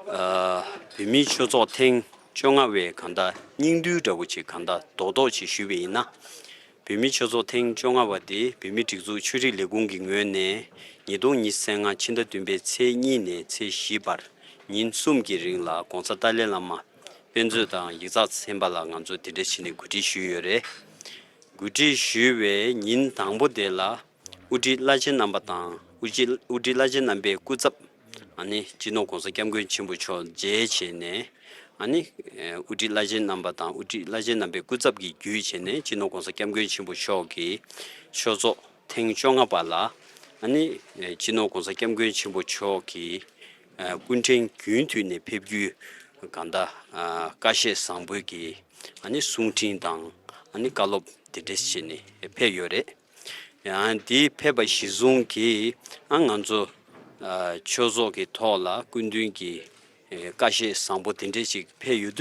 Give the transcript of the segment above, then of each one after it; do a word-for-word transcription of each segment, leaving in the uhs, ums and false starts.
ཨ། བོད་མིའི་ཆོས་ཚོགས་ཐེངས་བཅོ་ལྔ་བའི་གང་ལྟར་སྙིང་བསྡུས་འདྲ་བོ་ཅིག་གང་ལྟར་རྡོག་རྡོག་ཅིག་ཞུས་པ་ཡིན་ན། བོད་མིའི་ཆོས་ཚོགས་ཐེངས་བཅོ་ལྔ་པ་དེ་བོད་མིའི་སྒྲིག་འཛུགས་ཆོས་རིག་ལས་ཁུངས་ཀྱི་ངོས་ནས་ཉིས་སྟོང་ཉི་ཤུ་རྩ་ལྔ་ཕྱི་ཟླ་བདུན་པའི་ཚེས་གཉིས་ནས་ཚེས་བཞི་བར་ཉིན་གསུམ་གྱི་རིང་ལ་༸གོང་ས་ཏཱ་ལའི་བླ་མ་དཔེ་མཛོད་དང་ཡིག་ཚགས་ཚན་པ་ལ་ང་ཚོ་དེ་འདྲ་བྱས་ནས་གོ་སྒྲིག་ཞུས་ཡོད་རེད། གོ་སྒྲིག་ཞུས་པའི་ཉིན་དང་པོ་དེ་ལ་དབུ་ཁྲིད་བླ་ཆེན་རྣམ་པ་དང་དབུ་ཁྲིད་དབུ་ཁྲིད་བླ་ཆེན་རྣམ་པའི་སྐུ་ཚབ། ཨ་ནི་སྤྱི་ནོར་༸གོང་ས་༸སྐྱབས་མགོན་ཆེན་པོ་མཆོག་མཇལ་བྱས་ནས། ཨ་ནི་དབུ་ཁྲིད་བླ་ཆེན་རྣམ་པ་དང་དབུ་ཁྲིད་བླ་ཆེན་རྣམ་པའི་སྐུ་ཚབ་ཀྱིས་བརྒྱུད་བྱས་ནས་སྤྱི་ནོར་༸གོང་ས་༸སྐྱབས་མགོན་ཆེན་པོ་མཆོག་གིས་ཆོས་ཚོགས་ཐེངས་བཅོ་ལྔ་པ་ལ། ཨ་ནི་སྤྱི་ནོར་༸གོང་ས་༸སྐྱབས་མགོན་ཆེན་པོ་མཆོག་གིས་སྐུ་ཕྲེང་རྒྱུན་མཐུད་ནས་ཕེབས་རྒྱུའི་གང་ལྟར་བཀྲ་ཤིས་བཟང་པོའི་གི་ཨ་ནི་གསུང་འཕྲིན་དང་ཨ་ནི་བཀའ་སློབ་དེ་འདྲ་བྱས་ནས་ཕེབས་ཡོད་རེད། ཡང་འདི་ཕེབས་པ་གཞིར་བཟུང་གིས་ཨ་ང་ཚོ་ཨ་ཆོས་ཚོགས་ཀྱི་ཐོག་ལ་སྐུ་མདུན་གྱི་ཨེ་བཀྲ་ཤིས་བཟང་པོ་དེ་འདྲས་ཅིག་ཕེབས་ཡོད་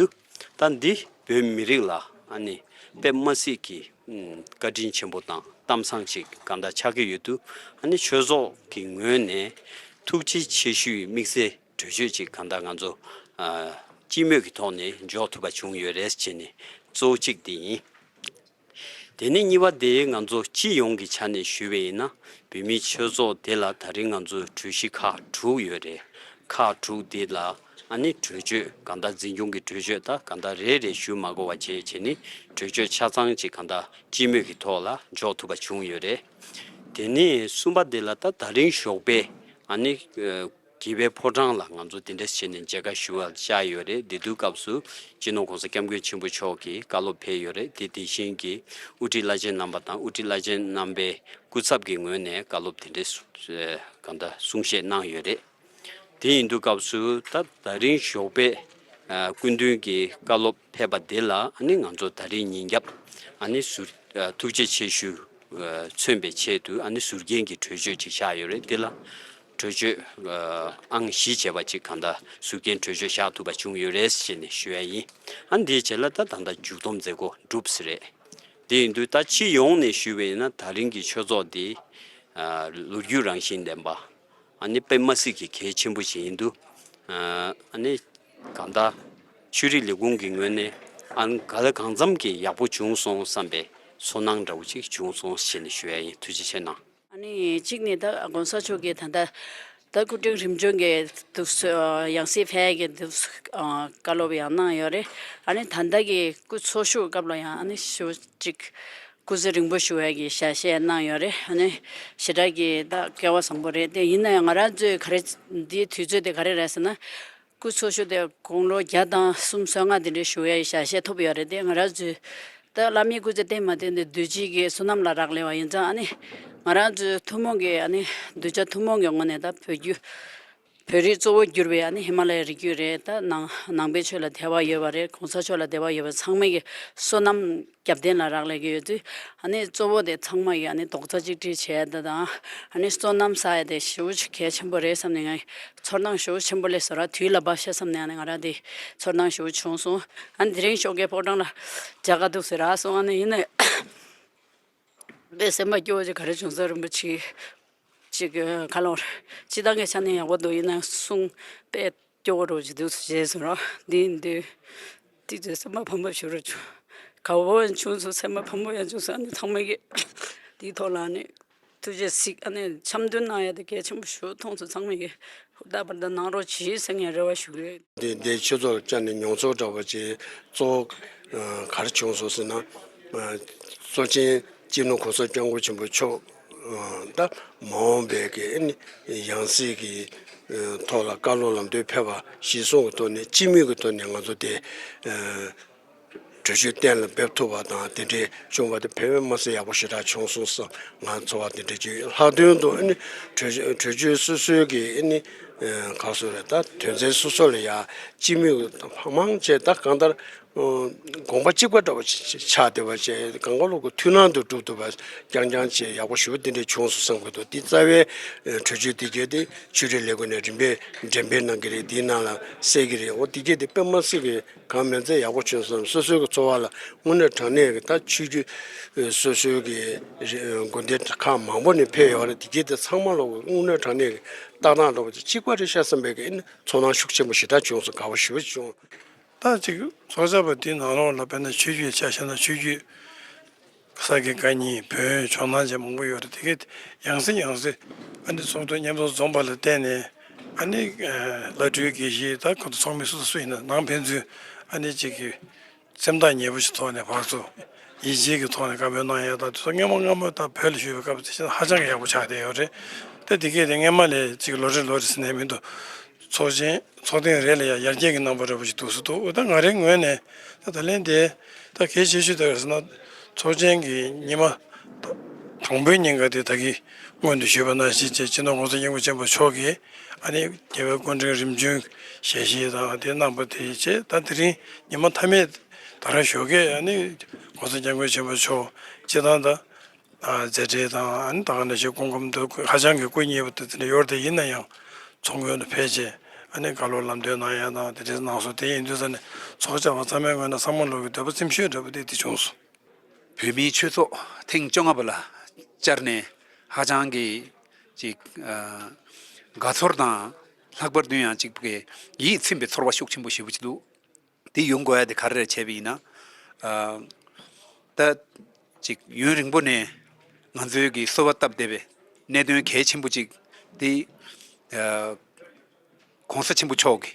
དུས། ད་འདི་བོད་མི་རིགས་ལ་ཨ་ནི་དཔེ་མ་སྲིད་ཀྱི་ཨུམ་བཀའ་དྲིན་ཆེན་པོ་དང་གཏམ་བཟང་ཅིག་གང་ལྟར་ཆགས་ཀྱི་ཡོད་དུས། ཨ་ནི་ཆོས་ཚོགས་ཀྱི་ངོས་ནས་ཐུགས་རྗེ་ཆེ་ཞུའི་དམིགས་བསལ་གྲོས་ཆོད་ཅིག་གང་ལྟར་ང་ཚོ་ཨ་སྤྱི་མོས་ཀྱི་ཐོག་ནས་འཇོག་ཐུབ་པ་བྱུང་ཡོད་རེད་ཅེས་ནས་གཙོ་བོ་གཅིག་དེ་ཡིན། དེ་ནས་གཉིས་པ་དེ་ང་ཚོ་སྤྱི་ཡོངས་ཀྱི་ཆ་ནས་ཞུས་པ་ཡིན་ན། བོད་མིའི་ཆོས་ཚོགས་དེ་ལ་ད་རིང་ང་ཚོའི་གྲོས་གཞི་ཁག་དྲུག་ཡོད་རེད། ཁག་དྲུག་དེ་ལ་ཨ་ནི་གྲོས་ཆོད་གང་ལྟར་འཛིན་སྐྱོང་གི་གྲོས་ཆོད་ད་གང་ལྟར་རེ་རེ་ཞུ་མ་དགོས་པ་བྱས་བྱས་ནས་གྲོས་ཆོད་ཆ་ཚང་ཅིག་གང་ལྟར་སྤྱི་མོས་ཀྱི་ཐོག་ལ་འཇོག་ཐུབ་པ་བྱུང་ཡོད་རེད། དེ་ནས་གསུམ་པ་དེ་ལ་ད་ད་རིང་ཞོགས་པའི་ཨ་ནི་ཨ། དགྱེས་པའི་ཕོ་བྲང་ལ་ང་ཚོ་དེ་འདྲ་བྱས་ནས་མཇལ་ཁ་ཞུ་བར་བཅར་ཡོད་རེད། དེ་དུས་སྐབས་སུ་སྤྱི་ནོར་༸གོང་ས་༸སྐྱབས་མགོན་ཆེན་པོ་མཆོག་གིས་བཀའ་སློབ་ཕེབས་ཡོད་རེད། དེ་དེ་བཞིན་གྱི་དབུ་ཁྲིད་བླ་ཆེན་རྣམ་པ་དང་དབུ་ཁྲིད་བླ་ཆེན་རྣམ་པའི་སྐུ་ཚབ་ཀྱི་ངོས་ནས་བཀའ་སློབ་དེ་འདྲ་གང་ལྟར་གསུང་བཤད་གནང་ཡོད་རེད། དེ་ཡིན་དུས་སྐབས་སུ་ད་ད་རིང་ཞོགས་པའི་སྐུ་མདུན་གྱི་བཀའ་སློབ་ཕེབས་པ་དེ་ལ་ཨ་ནི་ང་ཚོ་ད་རིང་ཉིན་རྒྱབ་ཨ་ནི་ཟུར་ཐུགས་རྗེ་ཆེ་ཞུ་མཚོན་པའི་ཆེད་དུ་ཨ་ནི་ཟུར་རྒྱན་གྱི་གྲོས་ཆོད་ཅིག་བཞག་ཡོད་རེད། དེ་ལ་གྲོས་ཆོད་ཨང་བཞི་བྱས་པ་ཅིག་གང་ལྟར་ཟུར་རྒྱན་གྲོས་ཆོད་བཞག་ཐུབ་པ་བྱུང་ཡོད་རེད་ཞེས་ནས་ཞུ་ཡ་ཡིན། ཨ་འདིའི་རྗེས་ལ་ད་ད་ལྟ་མཇུག་བསྡོམས་མཛད་སྒོ་གྲུབ་ཟིན་རེད། དེ་ཡིན་དུས་ད་སྤྱི་ཡོངས་ནས་ཞུས་པ་ཡིན་ན་ད་རིང་གི་ཆོས་ཚོགས་འདི་ལོ་རྒྱུས་རང་བཞིན་ལྡན་པ། ཨ་ནི་དཔེ་མ་སྲིད་ཀྱི་གལ་ཆེན་པོ་ཞིག་ཡིན་འདུག་ཨ་ནི་གང་ལྟར་ཆོས་རིག་ལས་ཁུངས་ཀྱི་ངོས་ནས་ཨ་ནི་ག་ལ་གང་འཚམ་གྱི་ཡག་པོ་བྱུང་སོང་བསམ་པའི་ཚོར་སྣང་འདྲ་བོ་ཅིག་བྱུང་སོང་ཞེས་ནས་ཞུ་ཡ་ཡིན། ཐུགས་རྗེ་ཆེ་གནང་། ཨ་ནི་གཅིག་ནས་ད་༸གོང་ས་མཆོག་གིས་ད་ལྟ་ད་སྐུ་ཕྲེང་རིམ་བྱོན་གྱི་འདུག་ཡང་སྲིད་ཕེབས་ཀྱི་འདུག་བཀའ་སློབ་ཡང་གནང་ཡོད་རེད། ཨ་ནི་ད་ལྟ་གི་སྐུ་འཚོ་བཞུགས་སྐབས་ལ་ཡང་ཨ་ནི་ཞུ་གཅིག་སྐུ་ཚེ་རིང་པོ་ཞུ་བའི་གི་ཞལ་བཞེས་གནང་ཡོད་རེད། ཨ་ནི་ཞེ་དྲག་གི་ད་སྐལ་བ་བཟང་པོ་རེད། དེ་ཡིན་ན་ཡང་ང་རང་ཚོའི་ག་རེ་འདིའི་དུས་ཚོད་དེ་ག་རེ་རེད་ཟེར་ན། སྐུ་འཚོ་བཞུགས་དེ་དགུང་ལོ་བརྒྱ་དང་སུམ་ཅུ་སོ་ལྔ་དེ་འདྲའི་ཞུ་བའི་ཞལ་བཞེས་ཐོབ་ཡོད་རེད། དེ་ང་རང་ཚོའི་ད་བླ་མའི་སྐུ་ཚེ་བརྟན་མ་བརྟན་དེ་འདུས་བྱས་ཀྱི་བསོད་ནམས་ལ་རག་ལས་པ་ཡིན་ཙང་། ཨ་ནི་ང་རང་ཚོའི་ཐུན་མོང་གི་ཨ་ནི་གདུལ་བྱ་ཐུན་མོང་གི་ངོས་ནས་ད་བོད་བརྒྱུད་བོད་རིགས་གཙོ་བོ་གྱུར་པའི་ཨ་ནི་ཧི་མ་ལ་ཡའི་རི་རྒྱུད་རེད། ད་ནང་ནང་པའི་ཆོས་ལ་དད་པ་ཡོད་པ་རེད། གོང་ས་མཆོག་ལ་དད་པ་ཡོད་པ་ཚང་མས་ཀྱི་བསོད་ནམས་རྒྱབ་རྟེན་ལ་རག་ལས་ཀྱི་ཡོད་དུས། ཨ་ནི་གཙོ་བོ་དེ་ཚང་མ་ཡི་ཨ་ནི་རྡོག་རྩ་གཅིག་སྒྲིལ་བྱས་ད་དང་། ཨ་ནི་བསོད་ནམས་བསགས་ཡ་དེ་ཞེ་པོ་ཅིག་གལ་ཆེན་པོ་རེད་བསམ་ནས་ངས་ཚོར་སྣང་ཞེ་པོ་ཆེན་པོ་སླེབས་སོང་ར། དུས་ལ་བབ་ཤག་བསམ་ནས་ཨ་ནི་ང་རང་དེ་ཚོར་སྣང་ཞེ་པོ་བྱུང་སོང་། ཨ་ནི་དེ་རིང་ཞོགས་ཀའི་ཕོ་བྲང་ལ་མཇལ་ཁ་འདུག་ཟེར་རག་སོང་། ཨ་ནི་ཡིན་ནའི་དཔེ་སེམས་པ་སྐྱོ་བོ་ཅིག་ག་རེ་བྱུང་ས་རིན་པོ་ཆེ་ཅིག་ཁ་ལོ་སྤྱི་བཏང་གི་ཆ་ནས་ཡག་པོ་འདུག་ཡིན་ན་གསུང་དཔེ་སྐྱོ་བོ་འདྲ་བོ་ཅིག་འདུག་ཟེར་སོང་ར། འདི་འདི་དེ་ཚོ་སེམས་པ་ཕམ་པ་ཞིག་རུ་བྱུང་། དགའ་བོ་བྱུང་སོང་། སེམས་པ་ཕམ་པོ་ཡང་བྱུང་སོང་། ཨ་ནི་ཚང་མས་ཀྱི་དེའི་ཐོག་ལ་ཨ་ནི་ཐུགས་རྗེ་གཟིགས། ཨ་ནི་འཆམ་མཐུན་གནང་ཡ་དེ་གལ་ཆེན་པོ་ཞིག་མཐོང་སོང་། ཚང་མས་ཀྱི་ཧུར་ཐག་པར་ཐག་གནང་རོགས་གྱིས་ཟེར་ངས་རེ་བ་ཞུ་གི་ཡོད། འདི་འདི་ཆོས་ཚོགས་བཅར་ནས་མྱོང་ཚོར་འདྲ་བོ་ཅིག་གཙོ་བོ་ག་རེ་བྱུང་སོང་ཟེར་ན། གཙོ་ཆེན་སྤྱི་ནོར་༸གོང་ས་༸སྐྱབས་མགོན་ཆེན་པོ་མཆོག་ད་མ་འོངས་པའི་གི་ཨ་ནི་ཡང་སྲིད་ཀྱི་ཐོག་ལ་བཀའ་སློབ་ལམ་སྟོན་ཕེབས་པ་གཞིར་བཟུང་གི་ཐོག་ནས་སྤྱི་མོས་ཀྱི་ཐོག་ནས་ང་ཚོ་དེ་གྲོས་ཆོད་གཏན་ལ་འབེབས་ཐུབ་པ་དང་དེ་འདྲའི་བྱུང་བ་དེ་དཔེ་མ་སྲིད་ཡག་པོ་ཞེ་དྲག་བྱུང་སོང་བསམ། ང་ཚོར་བ་དེ་འདྲ་ཅིག་ལྷག་དོན་དུ་ཨ་ནི་གྲོས་གྲོས་ཆོད་སོ་སོའི་གི་ཨ་ནི་ག་རེ་ཟེར་རེད། ད་དོན་ཚན་སོ་སོ་ལ་ཡ་སྤྱི་མོས་ཀྱི་ཕ་མང་ཆེ་ད་གང་ལྟར། དགོངས་པ་གཅིག་པ་འདྲ་བ་ཆགས་བསྡད་པ་བྱས། གང་ག་ལོག་གི་མཐུན་སྣང་དུ་གྲུབ་ཐུབ་པ་རྐྱང་རྐྱང་བྱས། ཡག་པོ་ཞེ་པོ་དེ་འདྲ་བྱུང་སོང་བསམ་གྱི་འདུག་དེ་རྩ་བའི་གྲོས་ཆོད་དེ་གྱད་དེ་ཆོས་རིག་ལས་ཁུངས་ནས་རིམ་པས་འགྲེམས་སྤེལ་གནང་གི་རེད། དེའི་ནང་ལ་གསལ་གྱི་རེད། འོ་དེ་གྱད་དེ་དཔེ་མ་སྲིད་ཀྱི་གང་མིན་ཚད་ཡག་པོ་བྱུང་སོང་། སོ་སོའི་གི་འཚོ་བ་ལ་དངོས་གནས་དྲང་གནས་ཀྱི་ད་ཆོས་བརྒྱུད་སོ་སོའི་གི་དགོན་སྡེ་ཁག་མང་པོ་ནས་ཕེབས་ཡོད་རེད། དེ་གྱད་དེ་ཚང་མ་ལོག་གི་དངོས་གནས་དྲང་གནས་ཀྱི་ལྟ་སྟངས་འདྲ་བ་ཅིག་གཅིག་པ་རེད་ཤག་བསམ་པའི་གི་ཚོར་སྣང་ཤུགས་ཆེན་པོ་ཞེ་དྲག་བྱུང་སོང་། དགའ་བོ་ཞེ་པོ་བྱུང་། ད་ཅིག་ཚོགས་བཅར་བ་འདི་ནང་ལོགས་ལ་དཔེར་ན་ཆོས་བརྒྱུད་ཆ་བཞག་ན་ཆོས་བརྒྱུད་ས་དགེ་བཀའ་རྙིང་བོན་ཇོ་ནང་བཅས་མང་པོ་ཡོད་རེད། དེ་གའི་ཡང་སེ་ཡང་སེ་ཨ་ནི་ཚོགས་འདུ་མཉམ་འཛོམས་འཛོམས་པ་ལ་བརྟེན་ནས་ཨ་ནི་བླ་སྤྲུལ་དགེ་བཤེས་ད་ཁོ་ཚོ་ཚོགས་མི་སུ་དང་སུ་ཡིན་ན་ནང་ཕན་ཚུན་ཨ་ནི་ཅིག་གི་སེམས་ཐག་ཉེ་པོ་ཞིག་ཐོག་ནས་ཕར་ཚུར་ཡིད་ཆེས་ཀྱི་ཐོག་ནས་བཀའ་མོལ་གནང་ཡ་དང་དེ་ཚོ་སྔོན་མ་སྔོན་མ་ད་བོད་ལ་བཞུགས་པའི་སྐབས་དེ་ཧ་ཅང་གི་ཡག་པོ་ཆགས་བསྡད་ཡོད་རེད། ད་དེ་གས་དེ་སྔོན་མ་ལས་ཅིག་ལོ་རེ་ལོ་རེ་ཟེར་ནས་མི་འདུག་ཚོགས་ཆེན་ཚོགས་ཐེངས་རེ་ལ་ཡང་ཡར་རྒྱས་ཀྱི་རྣམ་པ་འདྲ་པོ་ཞིག་འདུག་སེ་འདུག་ད་ང་རའི་ངོས་ནས་ད་ད་ལན་དེ་ད་གལ་ཆེ་ཤོས་དེ་ག་རེ་ཟེར་ན། ཚོགས་ཆེན་གྱི་ཉི་མ་དང་པོའི་ཉིན་ཀ་དེ་ད་གིན་སྔོན་དུ་ཞུས་པ་ནང་བཞིན་བྱས། སྤྱི་ནོར་༸གོང་ས་༸སྐྱབས་མགོན་ཆེན་པོ་མཆོག་གིས་ཨ་ནི་རྒྱལ་བའི་སྐུ་ཕྲེང་རིམ་བྱོན་ཞལ་བཞེས་དང་དེ་གནང་པ་དེ་བྱས། ད་དེ་རིང་ཉི་མ་མཐའ་མའི་ད་རང་ཞོགས་ཀས་ཨ་ནི་༸གོང་ས་༸སྐྱབས་མགོན་ཆེན་པོ་མཆོག་སྤྱི་བཏང་ད་མཛད་འཕྲིན་དང་ཨ་ནི་ད་ག་ནང་བཞིན་སྐུ་ཁམས་དེ་ཧ་ཅང་གི་སྐུ་ཉེ་བ་དེ་འདྲ་ཡོད་རེད། དེ་ཡིན་ན་ཡང་ཚོགས་མགོན་དུ་ཕེབས་བྱས་ཨ་ནི་བཀའ་སློབ་ལམ་སྟོན་གནང་ཡ་དང་དེ་འདྲ་གནང་སོང་། དེ་ཡིན་དུས་ཙ་ནས་ཚོགས་བཅར་བ་ཚང་མའི་ངོས་ནས་ཚང་མ་ལོག་གི་འདོད་པ་ཚིམ་ཤོས་འདྲ་པོ་དེ་དེ་བྱུང་སོང་། བོད་མིའི་ཆོས་ཚོགས་ཐེངས་བཅོ་ལྔ་པ་ལ་བཅར་ནས་ཧ་ཅང་གི་ཅིག་ཨ་དགའ་ཚོར་དང་། ལྷག་པར་དུ་ཡང་ཅིག་གི་ཡིད་ཚིམ་པའི་ཚོར་བ་ཤུགས་ཆེན་པོ་ཞེ་པོ་ཅིག་འདུག་དེ་ཡོང་དགོས་ཡ་དེ་ག་རེ་རེད་བྱས་པ་ཡིན་ན། ཨ་ད་ཅིག་ཡུན་རིང་པོ་ནས་ང་ཚོའི་གི་གསོལ་བ་བཏབ་བསྡད་པའི་གནད་དོན་གལ་ཆེན་པོ་ཅིག་དེ་ཨ་༸གོང་ས་ཆེན་པོ་མཆོག་གི་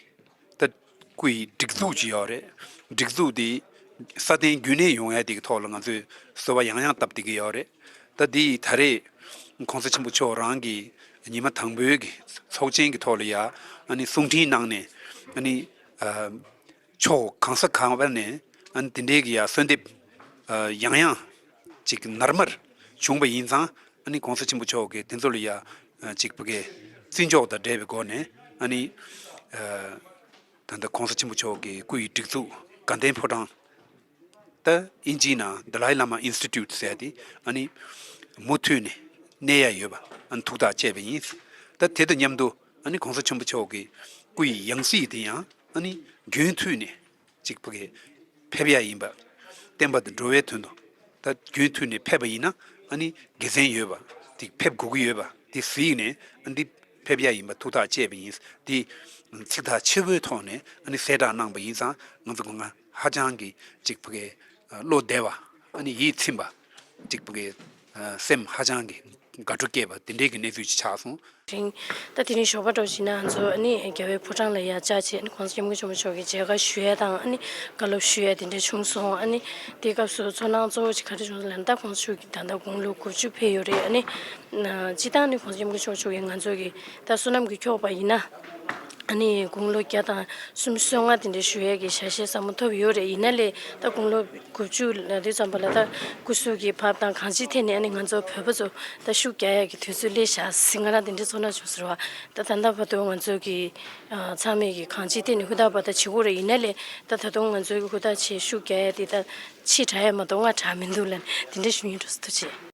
ད་སྐུ་ཡི་སྒྲིག་འཛུགས་ཅིག་ཡོད་རེད། སྒྲིག་འཛུགས་དེ་སྲ་བརྟན་རྒྱུན་གནས་ཡོང་ཡ་དེ་གི་ཐོག་ལ་ང་ཚོས་གསོལ་བ་ཡང་ཡང་བཏབ་བསྡད་ཀྱི་ཡོད་རེད། ད་དེ་ད་རེས་༸གོང་ས་ཆེན་པོ་མཆོག་རང་གི་ཉི་མ་དང་པོའི་གི་ཚོགས་ཆེན་གྱི་ཐོག་ལ་ཡ་ཨ་ནི་གསུང་འཕྲིན་གནང་ནས་ཨ་ནི་ཨ་ཕྱོགས་གང་ས་གང་བར་ནས་ཨ་ནི་དེ་འདྲའི་གི་ཡ་གསོལ་འདེབས་ཨ་ཡང་ཡང་ཅིག་ནར་མར་བྱུང་བ་ཡིན་ཙང་། ཨ་ནི་༸གོང་ས་ཆེན་པོ་མཆོག་གིས་དེ་ཚོ་ལ་ཡ་ཨ་ཅིག་བུ་གའི་བརྩི་འཇོག་དང་འབྲེལ་བའི་སྒོ་ནས་ཨ་ནི་ཨ་ད་ལྟ་༸གོང་ས་ཆེན་པོ་མཆོག་གི་སྐུ་ཡི་སྒྲིག་འཛུགས་དགའ་ལྡན་ཕོ་བྲང་། ད་ཨིན་ཇིའི་ནང་Dalai Lama Institute ཟེར་ཏེ་ཨ་ནི་མུ་མཐུད་ནས་གནས་ཡ་ཡོད་པ་ཨ་ནི་ཐུགས་ཐག་བཅད་པ་ཡིན། ད་དེ་དང་མཉམ་དུ་ཨ་ནི་༸གོང་ས་ཆེན་པོ་མཆོག་གི་སྐུ་ཡི་ཡང་སྲིད་དེ་ཡང་ཨ་ནི་རྒྱུན་མཐུད་ནས་ཅིག་བུ་གའི་ཕེབས་ཡ་ཡིན་པ། བསྟན་པ་དང་འགྲོ་བའི་དོན་དུ་ད་རྒྱུན་མཐུད་ནས་ཕེབས་པ་ཡིན་ན་ཨ་ནི་དགེ་མཚན་ཡོད་པ། དེ་ཕེབས་དགོས་ཀྱི་ཡོད་པ་དེ་གཟིགས་ནས་ཨ་ནི་ཕེབས་ཡ་ཡིན་པ་ཐུགས་ཐག་བཅད་པ་ཡིན། དེ་ཚིག་ཐག་ཆོད་པོའི་ཐོག་ནས་ཨ་ནི་གསལ་བསྒྲགས་གནང་པ་ཡིན་ཙང་། ང་ཚོ་སྒོ་ང་ཧ་ཅང་གི་ཅིག་བུ་གའི་བློ་བདེ་བ། ཨ་ནི་ཡིད་ཚིམ་པ། ཅིག་བུ་གའི་སེམས་ཧ་ཅང་གི་དགའ་སྤྲོ་སྐྱེས་པ་དེ་འདྲའི་གི་གནས་ཚུལ་ཅིག་ཆགས་སོང་། རིང་། ད་དེ་རིང་ཞོགས་པ་འདྲ་བྱས་ན་ང་ཚོ་ཨ་ནི་རྒྱལ་བའི་ཕོ་བྲང་ལ་ཡར་བཅར་བྱས། ཨ་ནི་༸གོང་ས་༸སྐྱབས་མགོན་ཆེན་པོ་མཆོག་གི་མཇལ་ཁ་ཞུ་ཡས་དང་ཨ་ནི་བཀའ་སློབ་ཞུ་ཡས་དེ་འདྲ་བྱུང་སོང་། ཨ་ནི་དེའི་སྐབས་སུ་ཚོར་སྣང་གཙོ་བོ་ཅིག་ག་རེ་བྱུང་ཟེར་ལབ་ན། ད་༸གོང་ས་མཆོག་གིས་ད་ལྟ་དགུང་ལོ་དགུ་བཅུ་ཕེབས་ཡོད་རེད། ཨ་ནི་སྤྱིར་བཏང་ནི་༸གོང་ས་༸སྐྱབས་མགོན་ཆེན་པོ་མཆོག་གིས་ང་ཚོ་གི་ད་བསོད་ནམས་ཀྱིས་འཁྱོག་པ་ཡིན་ན། ཨ་ནི་དགུང་ལོ་བརྒྱ་དང་སུམ་ཅུ་སོ་ལྔ་དེ་འདྲ་བཞུགས་ཡས་ཀྱི་ཞལ་བཞེས་ཟབ་མོ་ཐོབ་ཡོད་རེད། ཡིན་ན་ལས་ད་དགུང་ལོ་དགུ་བཅུ་ལ་དུས་ཙམ་པ་ལ་ད་སྐུ་གཟུགས་ཀྱི་བབ་དང་གང་ཅིའི་ཐད་ནས་ཨ་ནི་ང་ཚོ་བོད་པ་ཚོ་ད་ཤུགས་རྒྱག་ཡས་ཀྱི་དུས་ཚོད་སླེབས་བཞག་ཟེར་ང་རང་དེ་འདྲའི་ཚོར་སྣང་བྱུང་ཟེར་བ། ད་ད་ལྟ་བར་དུ་ང་ཚོ་གི་ཨ་ཚང་མས་ཀྱི་གང་ཅིའི་ཐད་ནས་ཧུར་ཐག་པ་ད་བྱེད་དགོས་རེད། ཡིན་ན་ལས་ད་ད་དུང་ང་ཚོའི་གི་ཧུར་ཐག་བྱེད་ཤུགས་རྒྱག་ཡས་དེ་ད་ཕྱིས་དྲག་ཡས་མ་གཏོགས་སྔ་དྲག་མི་འདུག་ལབ་དེ་འདྲ་ཞུ་སྙིང་འདོད་སོང་། ཐུགས་རྗེ་ཆེ།